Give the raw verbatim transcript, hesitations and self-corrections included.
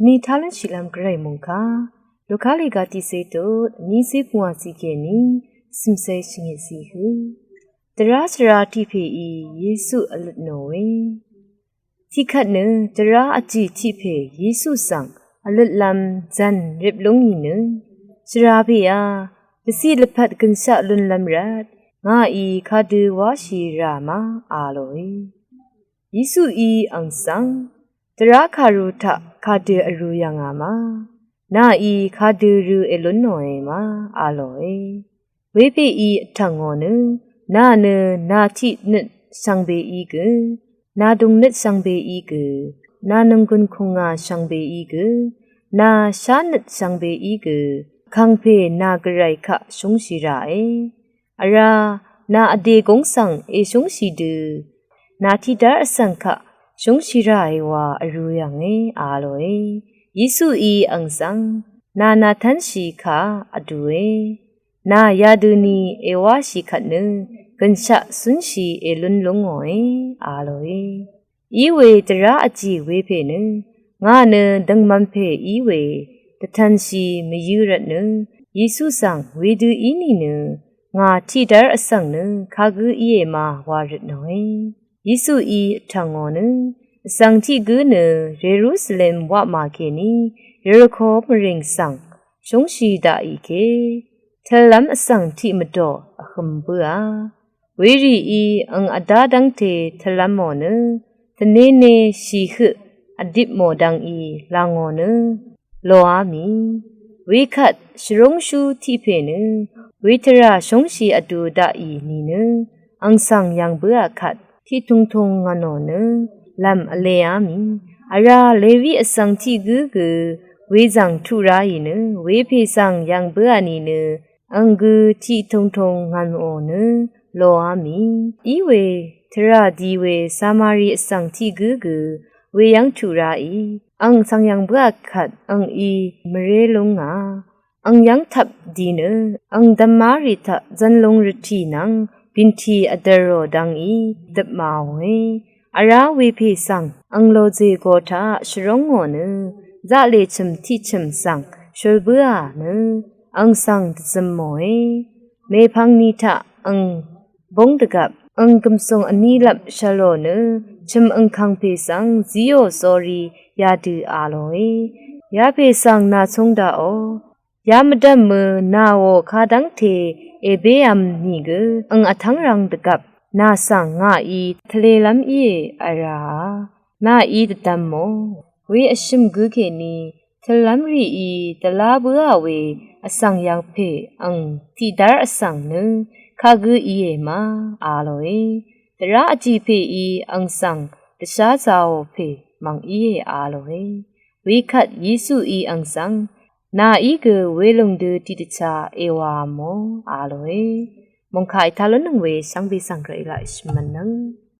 Ni talv́n shìlv́m gvray mòngkà Luka lèga tiqsé tut vnísé pvngwà zìgèní cv̀msé shvngit zìhø. Dvrá svra tiq pèí Yesu vløt nòe. Tiqkvt nø dvrá vjì tiq pè Yesu svng vløtlv́m zv̀n rip lúngì nø, svra pèá dvciq lvpat gønshaq lúnlv́m rvt ngàí kadø wáshì rà ma a lòe. Yesuí ang svng, dvrá kàru taq kadø vrū yv̀ngà ma, nàí kadø rø èlún nòe ma a lòe. Wepèí vtv̀ngò nø, nà nø nà tiq nøt shvngbeí gø, nà dung nøt shvngbeí gø, nà nònggùn kùngà shvngbeí gø, nà shá nøt shvngbeí gø, kàngpè nà gvray kaq shúngshì ràe. Vrá, nà vdè gúng svng èshúngshì dø, nà tiqdv́r vsvng kaq shúngshì ràe wa vrū yv̀nge a lòe. Yesuí ang svng, nà nàtv́nshì kà vdùe. Nà yadøni èwáshì kvt nø, gønshaq cúnshì èlún lúngòe a lòe. Iwe dvrá vjì wepè nø, ngà nø døngmv̄m pè í we, dvtv̄nshì mvyǿ rvt nø, Yesu svng wedø í nìnø, ngà tiqdv́r vsvng nø kagǿ íe ma wa rvt nòe. Yesuí vtv̀ngò nø, vsvng tiq gǿ nø Yerusalem waqmà kèní Yeriko mvrìng svng shúngshì daqì ke, tøllv́m vsvng tiq mvdò vhøm bǿà. Werìí ang vdá dv́ngte tøllv́mò nø, tvnéné shì høq vdip mò dvngí làngò nø, loá mì. Wekvt shvrúngshú tiq pè nø, wetvrà shúngshì vdu daqì nìnø, ang svng yv̀ng bǿà kvt, tiqtungtung ngv̀nò nø, lv̀m vleá mì. Vrá Lewi vsvng tiq gǿ gø, wezv̀ng tuq ráì nø, wepè svng yv̀ng bǿà nìnø, ang gø tiqtungtung ngv̀nò nø, loá mì. Iwe, tvrà di we Samari vsvng tiq gǿ gø, weyv́ng tuq ráì, ang svng yv̀ng bǿà kvt, angí mvré lúngà. Ang yv́ng tvp di nø, ang dvmá rì taq zv̀nlung rvtì nvng, bìntì vdv̀rò dvngí, dvpmàòe. Vrá wepè svng, ang lòzè go taq shvrúngò nø, zaqlè chø̀m tiqchø̀m svng, shul bǿà nø, ang svng dvzømòe. Mèpvng ni taq, ang búng dvgvp, ang gv̀msùng vní lvp shvlò nø, chø̀m angkv̀ng pè svng, zíò sórí, yadø a lòe. Yapè svng nà chúng daqò, yamvdv̀mø nàò kadv́ngte èbév̄m nìgø ang vtv́ng rvng dvgvp nà svng ngàí tvlelv́m íe vràà, nàí dvdv̄mò. We vshø̀m gǿ kèní tøllv́m rìí dvlá bǿà we vsvng yv̀ngpè ang tiqdv́r vsvng nø kagǿ íe ma a lòe. Dvrá vjì pèí ang svng dvsházāò pè mv̀ng íe a lòe. Wekvt Yesuí ang svng, nàí gø welùng dø tiqdvchá èwàv̄mò a lòe. Mòngkà ètā lúnnøng we shvngbe svng gvray laq èshvmv̄nnøng.